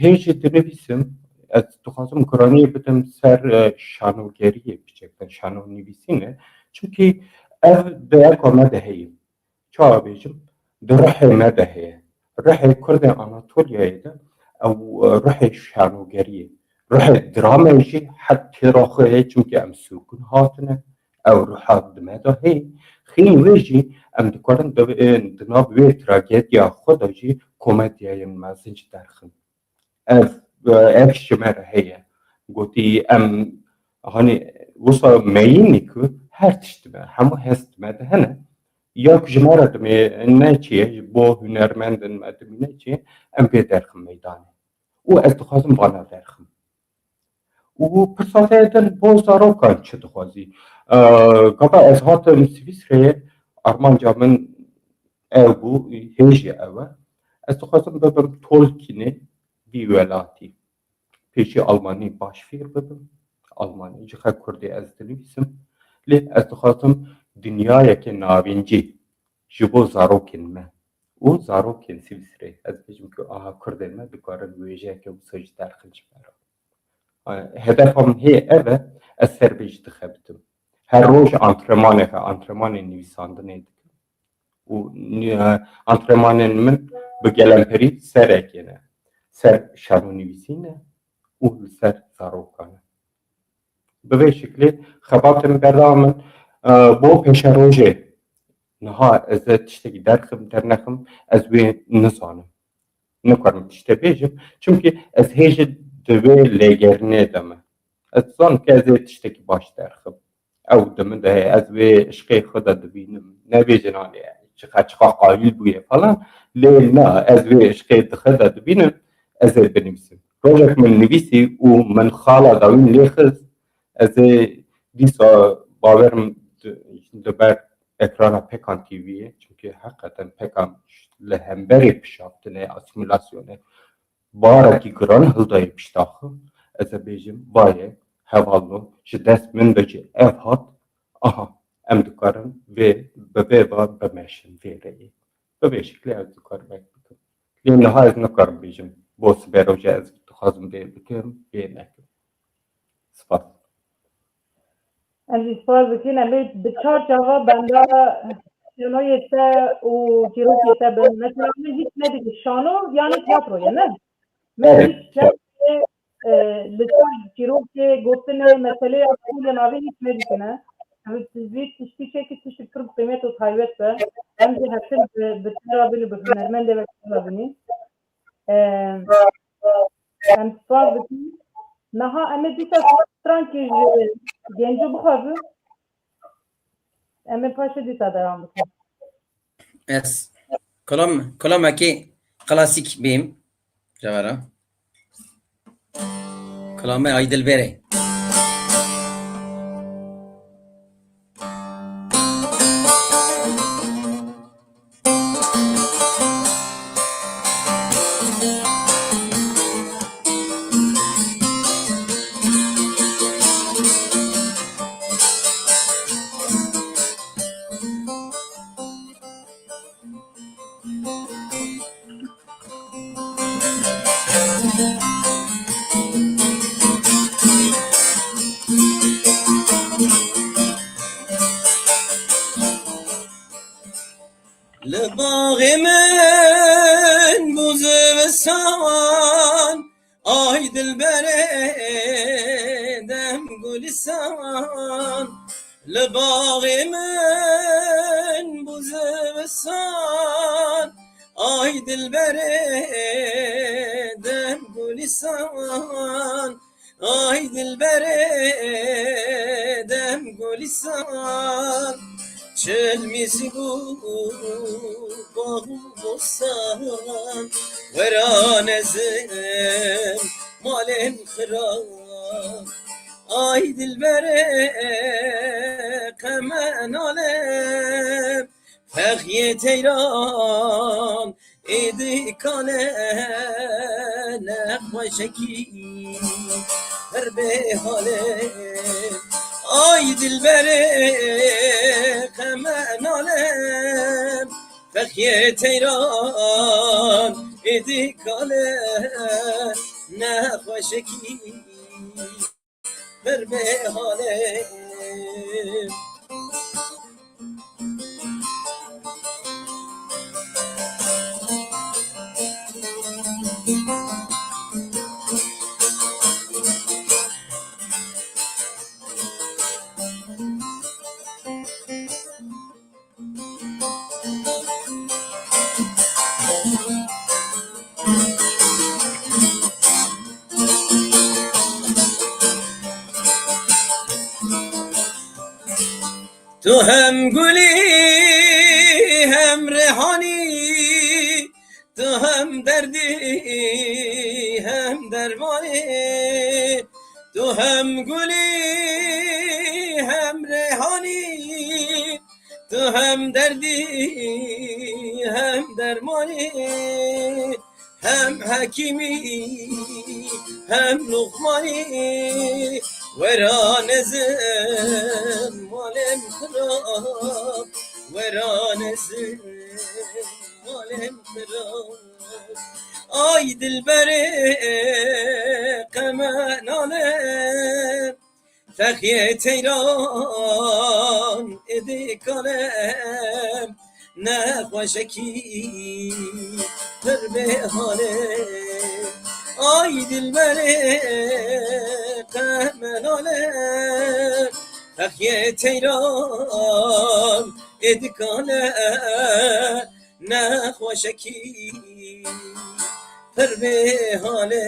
hê jî dinivîsim, ez dixwazim giraniyê bidim ser, e, şanogeriyê biçektin, şanonivîsînê. Çimkî ev di erka me de heye. Çawa bêjim? Di ruhê me de heye. Ruhê Kurdên Anatoliyayê de ew, e, ruhê şanogeriyê. Ruhê dramê jî her têra xwe heye, çimkî em sûkin hatine. Ew ruha di me de heye. Xîn wê jî em dikarin di, e, di nav wê tragediya xwe de jî komediyayên mezin jî derxin. Ev, ev ji me re heye. Gotî em, hanî, wisa meyînî ku her tişt me, hemû hest me de hene. Ya ku ji me re dimê neçiye, ji bo hunermendin me dimîne çi, em pê derxin meydanê. Û ez dixwazim vana derxim. Û pirsa te din bo zarokan çi dixwazî? E, gava ez hatim Swîsreyê, armanca min ew bû, hê jî ew e. Ez dixwazim bibim Tolkienê vî welatî. Pêşî Almanî baş fêr bibim. Almanî, ji xwe Kurdî ez dinivîsim. Lê ez dixwazim dinyayeke navîncî ji bo zarokên me û zarokên Swîsreyê. Ez bêjim ku aha Kurdên me dikarin wêjeyeke wisa jî derxin ji me re. Hedefa min hê ev e, ez ser vê jî dixebitim. Her roj antrenmaneke, antrenmanên nivîsandinê dikim. Û ni-, antrenmanên min bi gelemperî ser ekê ne. Ser şanonivîsî ne û li ser zarokan e. Bi vê şiklê xebatên berdewam in. Bo pêşerojê niha ez ê tiştekî derxim, dernexim, ez wê nizanim. Nikarim tiştê bêjim. Çimkî ez hê jî di vê lêgerînê de me. Ez dizanim ke ez ê tiştekî baş derxim. Ew di min de heye. Ez wê işqê xwe de dibînim. Nebêjin anê çiqa çiqa qayîl bûye falan. Lê na, ez wê işqê di xwe de dibînim. Ez ê binivîsim. Rojek min nivîsî û min xala dawîn lê xist. Ez ê dîsa bawerim di, di ber ekrana Pekan T V'yê, çimkî heqeten Pekan li hemberî pişaftinê, asîmîlasyonê barekî giran hildayê pişta xwe. Ez ê bêjim, va ye, hevalno, ji dest min de jî ev hat, aha, em dikarin vê, bi vê ve bimeşin vê rêyê. Bi vê şeklê ez dikarim ev bikim. Lê niha ez nikarim bêjim, bo sibê rojê ez dixwazim vê bikim, vê nekim. Spas. Em jî spas dikin. Em ê bi çar çava benda şanoyê te û çîrokê te bin. Mesela, min hîç nedike şano, yanî tiyatro ye, ne? Min Evet, hîç tiyatro. Tiyatro, e, li ser çîrokê, gotinê, meselê ya qûlê navê hîç nedikine. Em vî tiştî çêkî tiştî pir bi qîmet û taybet be. Em jî hetin bi, bi te re bin û bi hunermendê ve re binî. Em, em spas dikin. Niha em ê dîsa strankê ji Genco bixwazin. Em ê paşê dîsa devam bikin. Ez kolam, kolamekî klasîk bîm. Cevara. Kolamê Ay Dilberê. Li baxê min bû zivistan, ay dilberê dem gulîstan. Li baxê min bû zivistan, ay dilberê dem gulîstan. Ay dilberê dem gulîstan, çil mîsik û bax û bostan, wera nezim malên xira. Ay dilberê qeme nalê, fexyê teyran êdî kale, nexweşekî pir bê halê. Ay dilberê qeme nalê, fexyê teyran êdî kale, nexweşekî pir bê halê. Tu hem gulî, hem rehanî, tu hem derdî, hem dermanî. Tu hem gulî, hem rehanî, tu hem derdî, hem dermanî, hem hekîmî, hem luqmanî, wera nezim malên xirab, wera nezim malên xirab. Ay dilberê qeme nalê, fexyê teyran êdî kale, nexweşekî pir bê halê. Ay dilberê qeme nalê, Yê teyran ê dikane nexweşekî pir bê halê.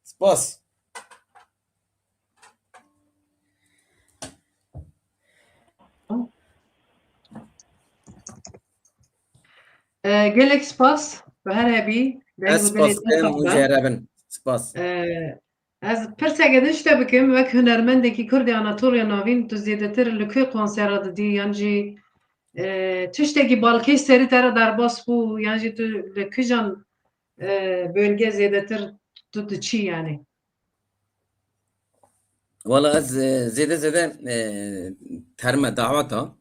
Spas. E, gelek spas. Bi her hebî. Ez spas dikim û jê re bin. Spas. E, ez pirseke din ji te bikim, wek hunermendekî Kurdê Anatoliya Navîn, tu zêdetir li ku konsera didî, yan jî, e, tiştekî balkêş serî te re derbas bû, yan jî tu li kijan, e, bölge zêdetir tu diçî yani? Wala ez, e, zêde zêde, e, terme daweta.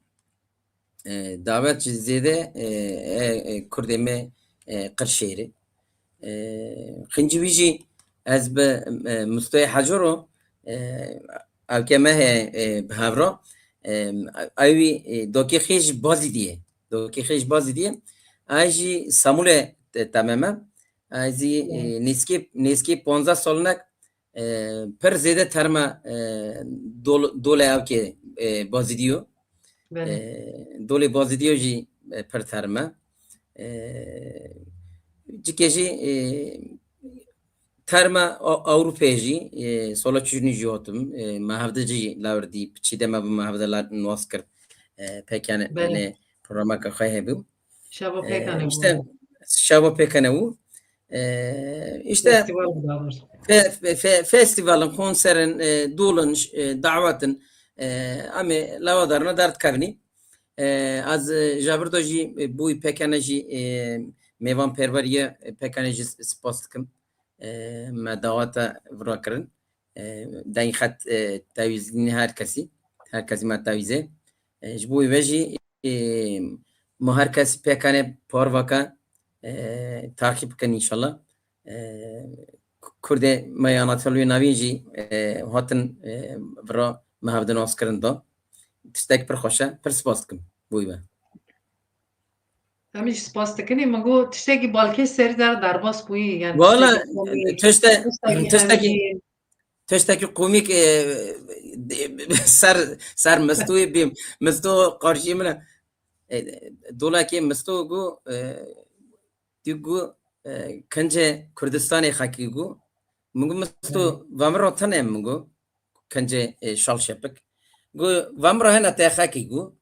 E, dawet jî zêde, e, e, e, Kurdê me, e, Qirşêrê. E, xincî wî jî ez bi, e, Mustoyê Hecoro, e, ewke me heye, e, bi hevra. E, ew wî, e, dokê xêj Bazîdiyê. Dokê xêj Bazîdiyê. Ay jî Samûlê te-, tememe. Ay zî, e, nêzkê, nêzkê panzdeh salinek, e, pir zêde terme, e, dol-, dolê ewkê, e, Bazîdiyo. Belê. E, dolê Bazîdiyo jî, e, pir terme. E, cikê jî, e, terme A-, Ewropê jî, e, sola çûnî jî hatim. E, me hevde jî lawir dî, piçî de me bi me hevde la-, nas kir. E, pekane, belê, yanê programeke xwe hebû. Şeva, e, pekane işte, bû. Şeva pekane bû. E, işte, festival bû daha doğrusu. Fe-, fe-, fe-, festivalin, konserin, e, dolin, e, dawetin, e, em ê lawa darina derdikevnî. E, ez, e, ji vir de jî, e, bûyî pekane jî, e, mêvan perweriye, e, pekane jî spas dikim. E, me dawete vira kirin. E, dengê xet, e, tewîzînê her kesî. Her kesî me tewîzê. E, ji bo wê ve jî, e, ma her kesî pekane parvake, e, takîb bikin înşallah. E, Kurdê me ya Anatoliya Navîn jî, e, hatin, e, vira me hevdin askirin da. Tiştek pir xweş e. Pir spas dikim. Bûyî be. Em jî spas dikin. Ê, min got tiştekî balkêş serî der derbas bûyî. Yani wala, tiştekî komîk, tişte-, tiştekî tiştekî, hemî. Tiştekî komîk, e, ser, ser Mistoyê bîm. Misto qarşî min e. E, dolekê Misto got, e, tu got, e, kincê Kurdistanê xekî got. Min got, Misto, va min re tune min got. Kincê, e, şal şepik. Got, va min re hene te xekî got.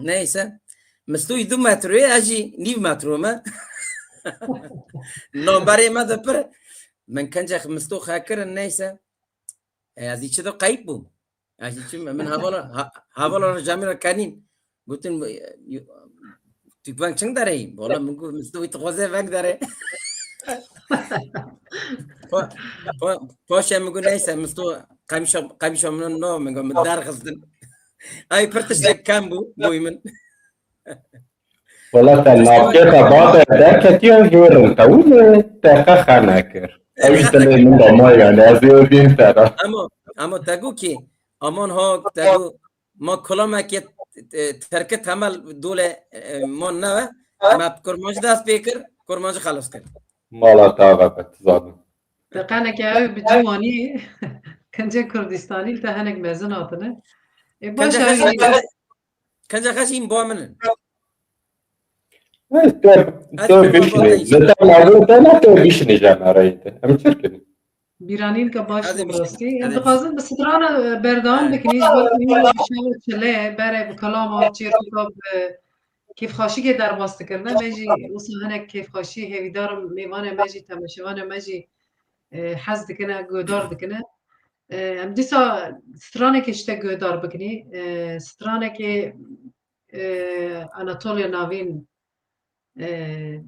Neyse. Mistoyî du metroyê, ez jî nîv metro me. Namberê me de pir. Min kincek Misto xekirin, neyse. E, ez jî çi de qeyb bûm. Ez jî çi, min hevala, ha-, hevala re camîra kenîn. Gotin, e, tu veng çing dereyî? Wala min got, Misto wî dixwaze veng dere. Pa-, pa-, paşê min got, neyse, Misto qemîşa, qemîşa min no, min got, min derxistin. Ay pir tiştek kem bû, boy min. Wala te navkê xebata derketiya jêrin tewî lê te qe xene kir. Ew ji dilê min de ma yani ez ê bîn te re. Ama, ama te got ki, aman ha te got, ma kulamekê, e, terke temel dole, e, ma neve, me bi kurmancî dest pê kir, kurmancî xelas kir. Mala te ava be, tu zanim. Deqeneke ew bi ciwanî kincê Kurdistanî li te hinek mezin hatine. Ê, baş e, ew jî Kenca xeş în ba min in. Ez te, te bişinî. Li te mezin te ne te bişinî jenereyê te. Em çi kirin? Bîranînke baş bû rastî. Em dixwazin bi strana, e, berdewam bikin. Ji bo ku hîn bi şeva çile, berê bi kelama çêrxika bi kêfxweşîkê derbas dikirine. Me jî wisa hinek kêfxweşî hêvîdarim mêvanê me jî, temaşevanê me jî, e, hez dikine, guhdar dikine. E, em dîsa stranekê ji te guhdar bikinî. E, stranekê, e, Anatoliya Navîn, e,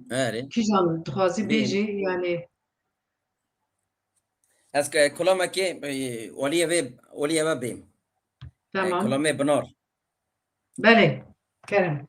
Erê. Kîjan dixwazî bêjî, yanî. Ez ke kulamekê, e, oliyê vê, oliyê ve bêm. E, tamam. Kulamê Binar. Belê, kerem.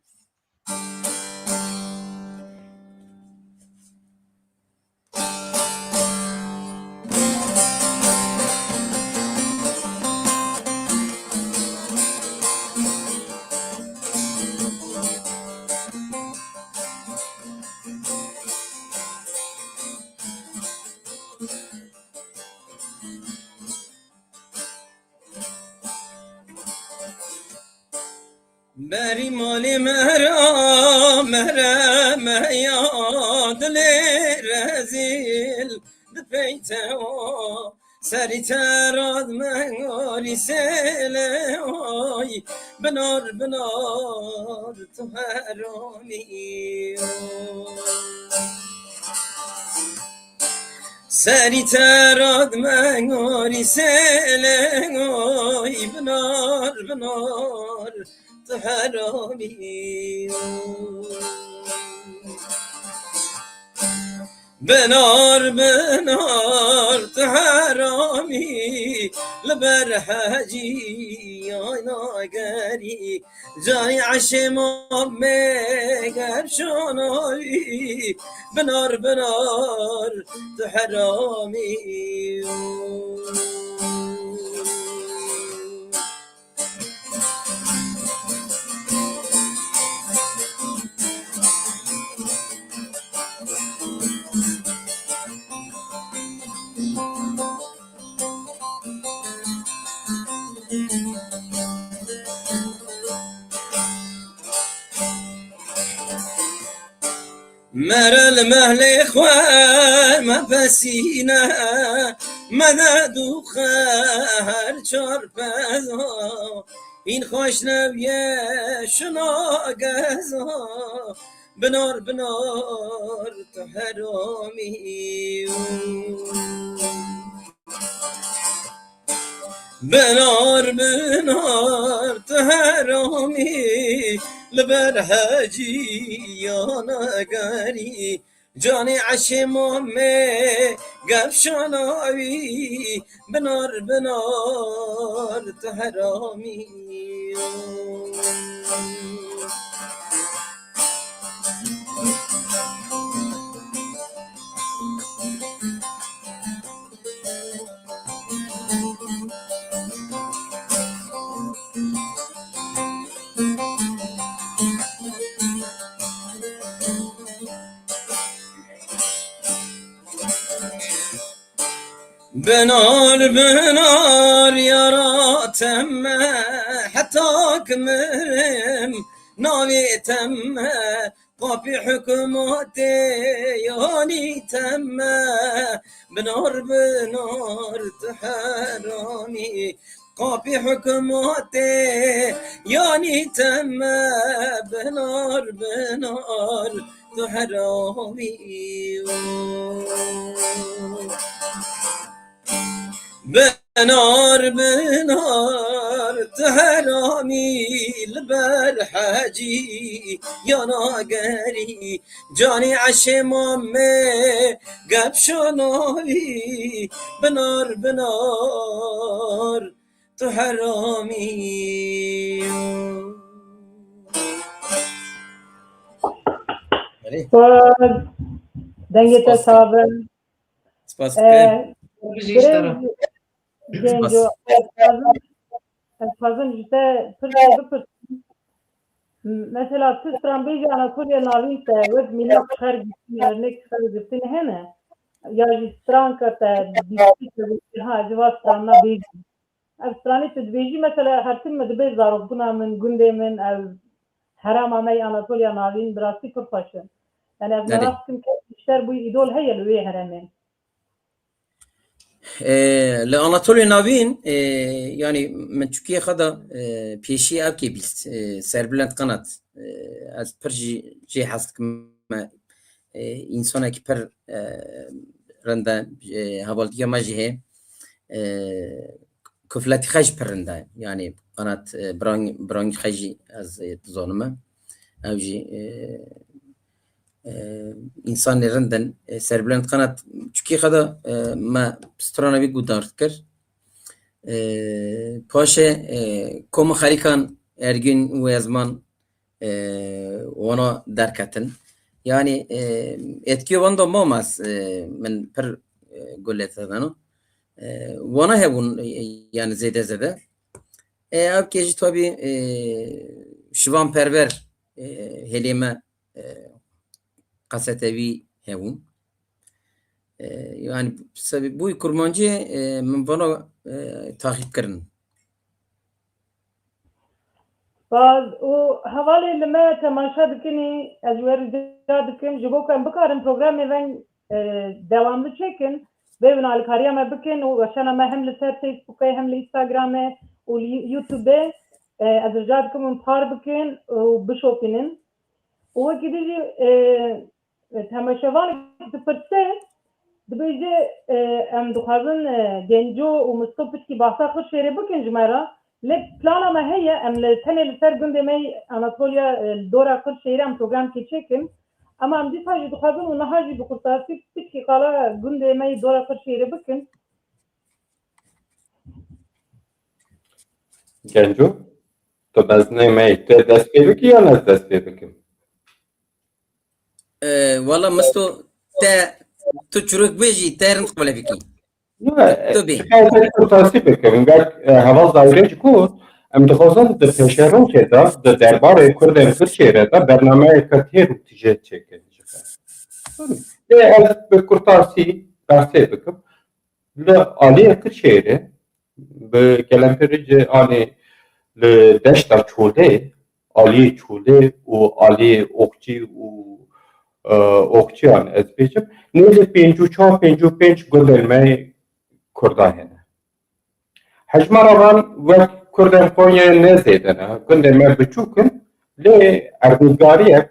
Serî malê mera, mere me ya dilê rezîl dipeyte o. Serî te rad me gorî sêle oy, binar, binar tu heramî. Serî te rad me gorî sêle oy, binar, binar tu heramî. Binar, binar tu heramî, li ber hecî ya nagerî. Canî eşê mamê gevşanavî, binar, binar tu heramî. Mere li mehlê xwe mepesîne, medet û xer çar peza, hîn xweş nebiye şina geza, binar, binar tu heramî. Binar, binar tu heramî, li ber hecî ya nagerî. Canê eşê mamê gevşanavî, binar, binar tu heramî. Binar, binar yara te me, heta ki mirim navê te me, qapî hikûmetê yanî te me, binar, binar tu heramî. Qapî hikûmetê yanî te me, binar, binar tu heramî. Binar, binar tu heramî, li ber hecî ya nagerî. Canî eşê mamê gevşanavî, binar, binar tu heramî. Belê. Spas. Dengê te sax be. Spas dikim. Ee, Bijî ji te re. Genco, ez dixwazim, ez dixwazim ji te pirsê bipirsim. Mesela tu stranbêjî Anatoliya Navîn te wek mînak xer girtin, örnek xer girtin hene? Ya jî stranka te bîstî te ha, ez ê va strana bêjim. Ev stranê tu dibêjî, mesela her tim min dibê zarokbûna min, gundê min, ev herama me yê Anatoliya Navîn, bi rastî pir xweş e. Yani ez Erê. Merak dikim kes ji te re bûyî îdol heye li wê heremê? E, li Anatoliya Navîn, e, yani min çûkiyê xwe de, e, pêşî ev kê bîst, e, Serbilend Qenat, e, ez pir jî jê hez dikim. E, însanekî pir, e, rind e, e, hevaltiya me jî heye. E, kufletî xwe jî pir rind e. Yani Qenat, e, birang-, birangî xwe jî ez, e, dizanim e. Ew jî, e, e, însanê rind in. E, Serbilend Qenat çûkî xwe de, e, me strana wî guhdar dikir. E, paşê, e, Koma Xerîkan Ergîn û Ezman, e, wana derketin. Yani, e, etkiya wan da mamas, e, min pir, e, gulê te dana. E, wana hebûn, e, yani zêde zêde. E, ev kê jî tabî, e, Şivan Perwer, e, hêlê me, e, qesetewî hebûn. E, yani sebî bûyî kurmancî, e, min vana, e, taxîb kirin. Spas. Û hevalê li me temaşe dikinî, ez ji we rica dikim, ji bo ku em bikarin programê veng, e, dewamli çêkin, vê wina alîkariya me bikin û weşana me hem li ser Facebookê, hem li Instagramê û li YouTubeê, e, ez rica dikim hûn par bikin û bişopînin. Û wekî din jî, e, e, temaşevanekî dipirse, dibêje, e, em dixwazin, e, Genco û Misto piçkî bahsa Qirşêrê bikin ji me re. Lê plana me heye, em li tenê li ser gundê me yê Anatoliya, e, li dora Qirşêrê em programkê çêkin. Ema em dîsa jî dixwazin û niha jî bi kurtasî piçkî qala gundê me yê dora Qirşêrê bikin. Genco, tu mezinê me yî, tu dest pê bikî yan ez dest pê bikim? E, wala Misto, te, tu çirok bêjî, te rind qebûle bikî. Tu bê. Kurtasî bikim. Wek, e, heval Zahîrê jî got, em dixwazin di pêşerojê de, di derbarê Kurdên Qirşêrê de bernameyeke têr û tije çêkin. Lê ez bi kurtasî behsê bikim. Li aliyê Qirşêrê, bi gelemperê ji anê li deşta Çolê, aliyê Çolê û aliyê Oxçî û, e, Oxçiyan ez bêjim, nêzî pêncî û çar pêncî û pênc gundên me Kurda hene. Hejmara van wek Kurdên Konyayê ne zêde ne. Gundên me biçûk in, lê erdnîgariyek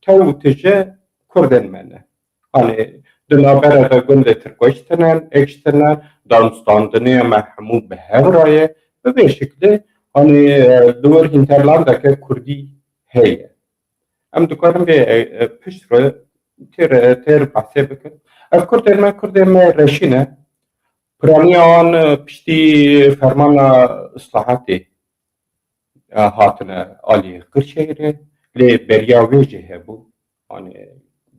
tew û tije Kurdên me ne. Hani di navbera de gundê Tirkoyî ji tine, êk ji tine, danûstandinê me hemû bi hev re ye. Bi vê şiklê, hani, e, li wir hinterlandeke Kurdî heye. Em dikarin vê, e, e, pişt re têr, têr behsê bikin. Ev Kurdên me, Kurdên me reşî ne. Piraniya wan, e, piştî fermana islahatê, e, hatine alî Qirşehîrê. Lê beriya wê jî hebû. Hani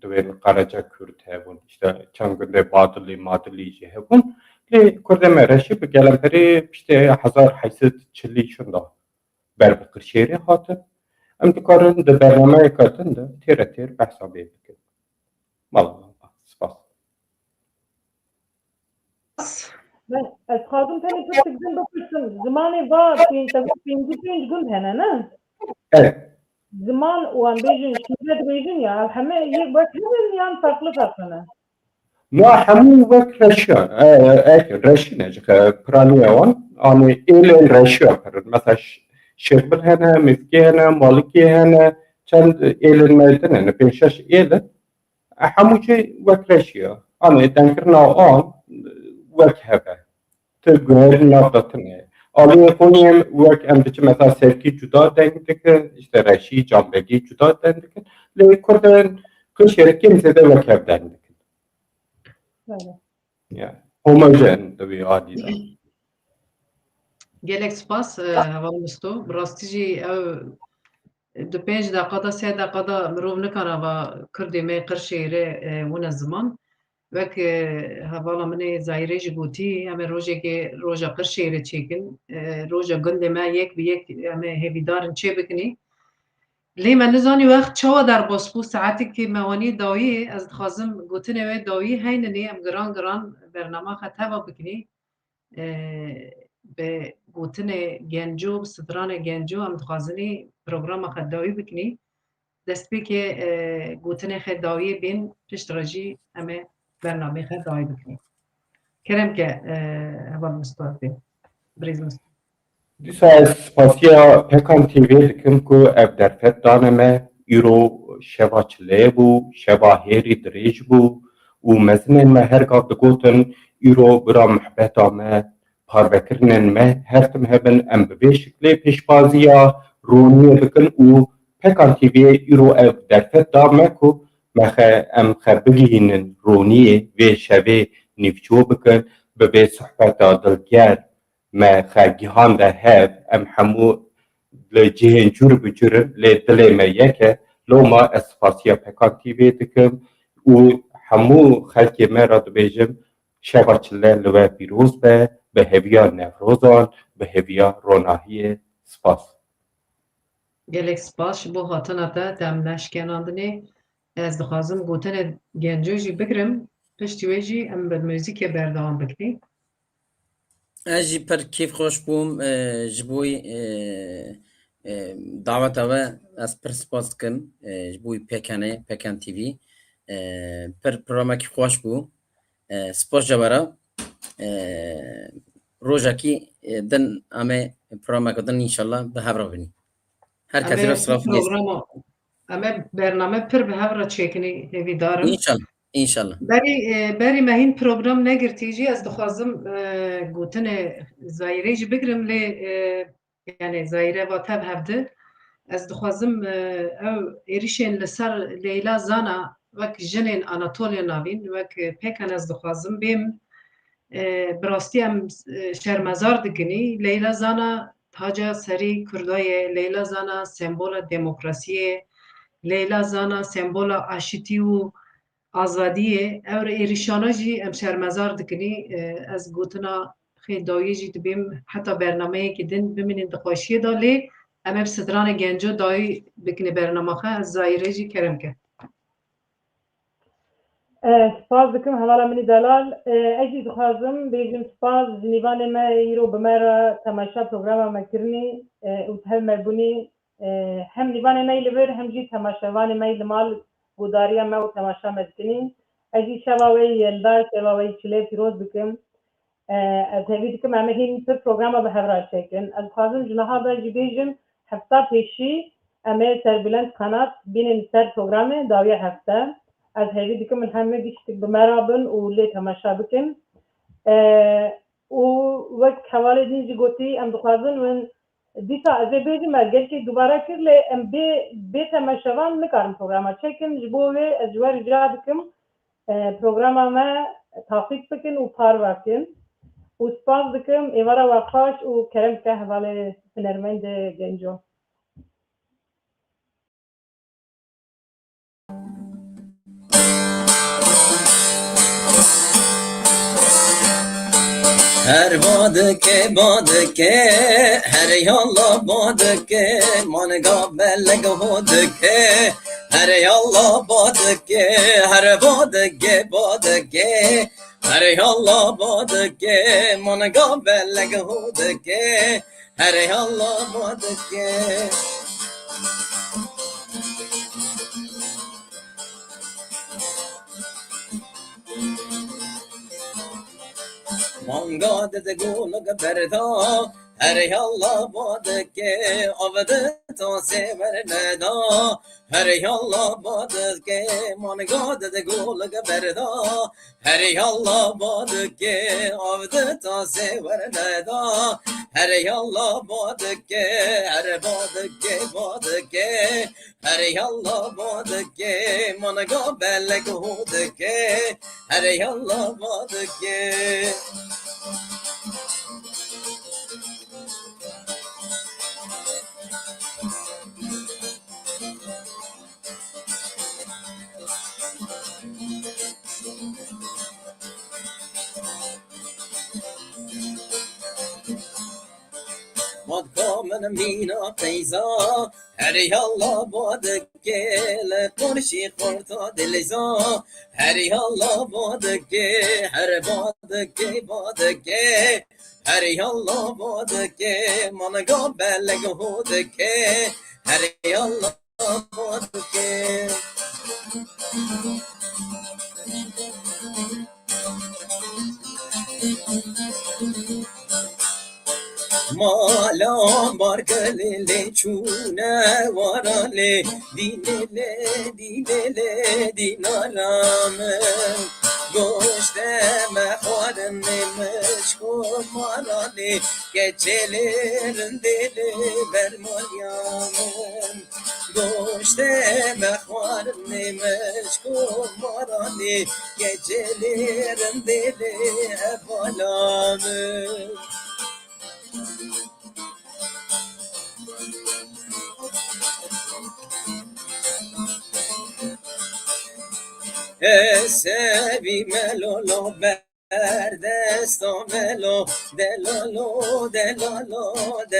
divên Qaraca Kurd hebûn, işte çend gundê Badilî, Madilî jî hebûn. Lê Kurdê me reşî bi gelemperê piştê hezar heyt sed çilî şinda ber bi Qirşehîrê hatin. Em dikarin di bernameyeke din de têre têr behsa vê bikin. Mala me. Spas. Ez dixwazim tenê pirsek din bipirsim. Zimanê va pênc, pêncî pênc gund hene, ne? Evet. Ziman û em bêjin şîve dibêjin ya, ev heme yek wek hev in yan farklı farklı ne? Na hemû wek reşiyan, e, e, ek, reşî ne, ji xe-, piraniya wan, anê êlên reşiya pir in. Mesela Ş-, Şêxbil hene, Mifkê hene, Malikê hene, çend êlên me din hene, pênc şeş êl in. E, hemû jî wek reşiya. Anê dengkirina an, e, wek hev e. Ti guherî nav de tune ye. Aliyê Qonyê wek em diçin mesela Serkî cuda deng dikin, işte Reşî, Canbegî cuda deng dikin. Lê Kurdên Qirşêrê kêm zêde wek hev deng dikin. Belê. Yani, homojen di wî alî de. Gelek spas, e, heval Misto. Bi rastî jî ew di pênc deqa de, sê deqa de mirov nikana va Kurdê me Qirşêrê, e, wine ziman. Wek, e, hevala min ê Zahîrê jî gotî, em ê rojekê roja Qirşêrê çêkin. E, roja gundê me yek bi yek em ê hêvîdar in çê bikinî. Lê me nizanî wext çawa derbas bû, saetekê me wanî dawiyê, ez dixwazim gotinê wê dawiyê heyninê, em giran giran bernama xwe teva bikinî. E, bi gotinê Genco, bi stranê Genco em dixwazinî programa xwe dawî bikinî. Destpêkê, e, gotinê xwe dawiyê bên, pişt re jî em ê bernamê xwe dawî bikinî. Kerem ke, e, heval Mistafê, birêz Mistafê. Dîsa ez spasiya Pekan T V dikim ku ev derfet dane me. Îro şeva çileyê bû, şeva hêrî dirêj bû û mezinên me her gav digotin, îro bira mihbeta me, parvekirinên me her tim hebin, em bi vê şiklê pêşbaziya roniyê bikin û Pekan T V îro ev derfet da me ku me xe, em xe bigihînin roniyê vê şevê nîvço bikin, bi vê sohbeta dilger me xe gihande hev, em hemû li cihên cûr bi cûr in, lê dilê me yek e. Loma ez spasiya Pekan T V dikim û hemû xelkê me re dibêjim, şeva çile li we pîroz be, bi heviya Newrozan, bi heviya ronahiyê. Spas. Gelek spas ji bo hatina te, te em neşkenandinê. Ez dixwazim gotinê Genco jî bigirim, piştî wê jî em bi muzîkê berdewam bikin. Ez jî pir kêfxweş bûm, e, ji bo, e, e, daweta we ez pir spas dikim, e, ji bo wî P K N, P K N T V. E, pir programekî xweş bû. E, spas ji we re. E, rojekî, e, din em ê programeke din înşallah bi hev re binî. Her kesî re silav û dest. Em ê bername pir bi hev re çêkinî, hêvîdar im. Înşallah, înşallah. Berî, e, berî me hîn program negirtî jî ez dixwazim, e, gotinê Zahîrê jî bigirim lê, e, yani Zahîre va tev hevdi. Ez dixwazim, e, ew êrişên li ser Leyla Zana wek jinên Anatoliya Navîn, wek, e, pêkan ez dixwazim bêm, e, bi rastî em, e, şermezar dikinî. Leyla Zana taca serî Kurda ye, Leyla Zana sembola demokrasiyê, Leyla Zana sembola aşitî û azadiyê. Ew êrişana jî em şermezar dikinî. E, ez gotina xê dawiyê jî dibêm heta bernameyekî din bimînin di xweşiyê de lê em ê bi stranê Genco dawî bikinê bernama xwe. Ez Zahîrê jî kerem ke. E, spas dikim hevala min î delal. E, ez jî dixwazim bêjim spas ji nîvanê me îro bi me re temaşa programa me kirinî, e, û tev me bûnî. E, hem nîvanê me yî li vir hem jî temaşevanê me yî li mal godariya me û temaşa me dikinî. Ez jî şeva we yê yeldar, şeva we yê çilê pîroz dikim. E, ez hêvî dikim em ê hîn pir programa bi hev re çêkin. Ez dixwazim ji niha ve jî bêjim hefta pêşî em ê Serbulent Kanat bînin ser programê dawiya hefte. Ez hêvî dikim min hemû giştik bi me re bin û lê temaşa bikin. E, û wek hevalê din jî gotî em dixwazin win Dîsa ez ê bêjim me gelkî dubare kir lê em bê, bê temaşevan nikarin programa çêkin. Ji bo wê ez ji we rica dikim, e, programa me taqîb bikin û parve bikin. Û spas dikim êvara we xweş û kerem ke hevalê hunermendê Genco. Her badike, badike, her yalla badike, manga belek hodike. Her yalla badike, her badike, badike, her yalla badike, manga belek hodike. Her yalla badike. Manga dide guluk berda, her yalla badike, avdi tasê werneda. Her yalla badike, manga dide guluk berda. Her yalla badike, avdi tasê werneda. Her yalla badike, her badike, badike. Her yalla badike, manga belek hodike. Her yalla badike. Badka min mîna peyza, her yalla badike, li qorşî xorta dilza. Her yalla badike, her badike, badike. Her yalla badike, manga belek hodike. Her yalla badike. Mala barkelê lê çûne waranê, dînê lê, dînê lê, dînara min. Goşte me xwarinê mişko maranê, keçê lê rindê lê bermaniya min. Goştê me xwarinê mişko maranê, keçê lê rindê lê hevala min. Esevî me lolo be. Ber desta melo, delalo, delalo, delalo.